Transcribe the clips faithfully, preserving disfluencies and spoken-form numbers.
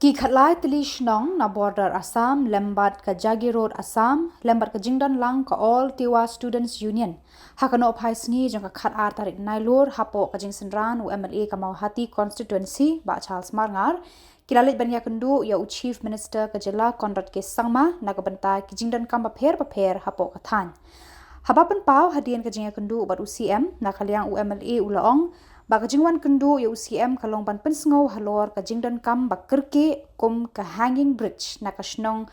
Ki khatlai tylli shnong na border Assam lem bad ka Jagi Road Assam lem bad ka jingdon lang ka All Tiwa Students Union ha ka nohphai sngi jong ka khatar tarik Nailur hapoh ka jingsynran u M L A ka Mawhati Constituency, Bah Charles Marngar, ki la leit ban ïakynduh ïa u Chief Minister ka jylla Conrad K Sangma na ka bynta ki jingdonkam bapher bapher hapoh ka thaiñ. Haba pynpaw hadien ka jingïakynduh bad u C M, na ka liang u M L A u la ong ba ka jingwan kynduh ïa u C M ka long ban pynsngew halor ka jingdonkam ba kyrkieh kum ka hanging bridge na ka shnong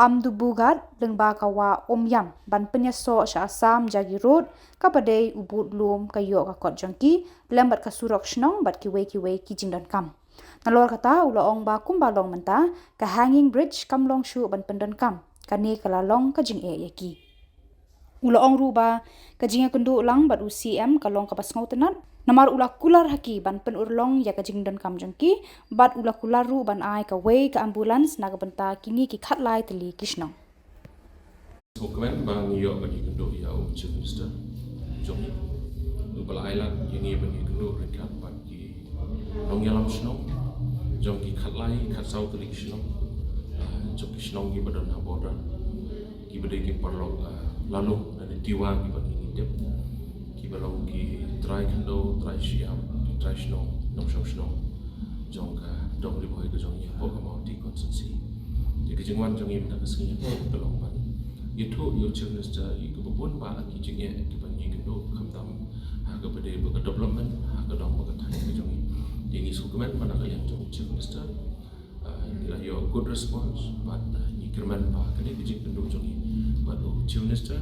Amdubugat lyngba ka wah Umiam ban pynïasoh sha Assam Jagi Road, kaba dei u bud lum ka ïoh ka kot jong ki lem bad ka surok shnong bad kiwei kiwei ki jingdonkam. Nalor kata u la ong ba kumba long mynta, ka hanging bridge kam long shuh ban pyndonkam, kane ka la long ka jingeh ïa ki. U la ong ruh ba ka jingïakynduh lang bad u C M ka long kaba sngewtynnat, namar u la kular ha ki ban pynurlong ïa ka jingdonkam jong ki bad u la kular ruh ban ai kawei ka ambulance na ka bynta kine ki khatlai tylli ki shnong. Sngewkmen ba ngi ïoh ban ïakynduh ïa u Chief Minister jong ngi, uba la ai lad ïa ngi ban ïakynduh ryngkat bad ki nongïalam shnong jong ki khatlai khatsaw tylli ki shnong, ah, jong ki shnong kiba don ha border, kiba dei ki paralok, ah, Lalung lane Tiwa kiba ngi tip, kiba long ki trai khyndew, trai shyiap, ki trai shnong, nongshong shnong jong ka dong Ri Bhoi ka jong ngi hapoh ka Mawhati constituency. Te ka jingwan jong ngi mynta ka sngi ka long ban ïathuh ïa u Chief Minister ïa kiba bun bah ki jingeh kiba ngi ïakynduh, khamtam ha kaba dei ba ka development ha ka dong bad ka thaiñ ka jong ngi. Te ngi sngewkmen ba na ka liang jong u Chief Minister, ah, ngi la ïoh good response bad, ah, ngi kyrmen ba kane ka jingkynduh jong ngi bad u Chief Minister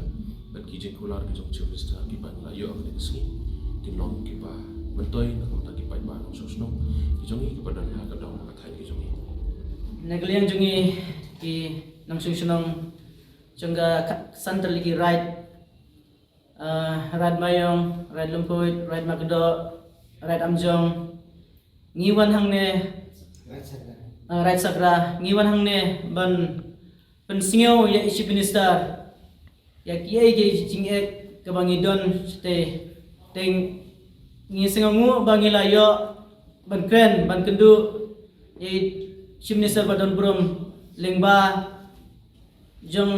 bad ki jingkular ki jong u Chief Minister kiba ngi la ïoh ha kane ka sngi kin long kiba myntoi na ka bynta ki paidbah nongshong shnong ki jong ngi kiba don ha ka dong bad ka thaiñ ki jong ngi. Na ka liang jong ngi ki nongshong shnong jong ka ka- Central ki Raid, ah, Raid Mawïong, Raid Lympui, Raid Makdoh, Raid Amjong, ngi wan hangne, ah, Raid Sakra, ngi wan hangne ban pynsngew ïa i Chief Minister ïa kiei kiei ki jingeh kaba ngi don shatei. Te ngi sngewnguh ba ngi la ïoh ban kren ban kynduh ïa i Chief Minister ba don burom lyngba jong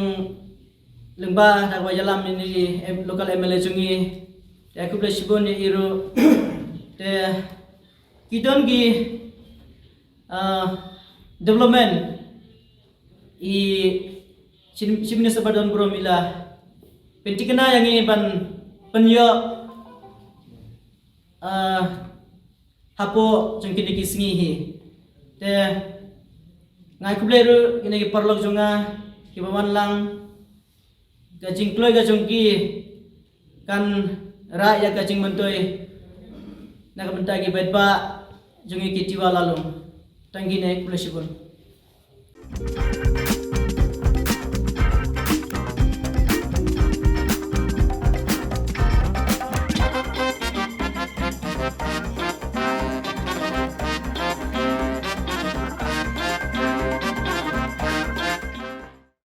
lyngba da kaba ïalam ïa i local M L A jong ngi. Te khublei shibun ïa i ruh. Te ki don ki, ah, development i Chief Chief Minister ba don burom i la pynthikna ïa ngi ban pynïoh, ah, hapoh jong kine ki sngi hi. Te nga ai khublei ruh ïa kine ki paralok jong nga kiba wan lang, ka jingkloi ka jong ki kan rah ïa ka jingmyntoi na ka bynta ki paidbah jong ngi ki Tiwa Lalung. Tang kine, khublei shibun.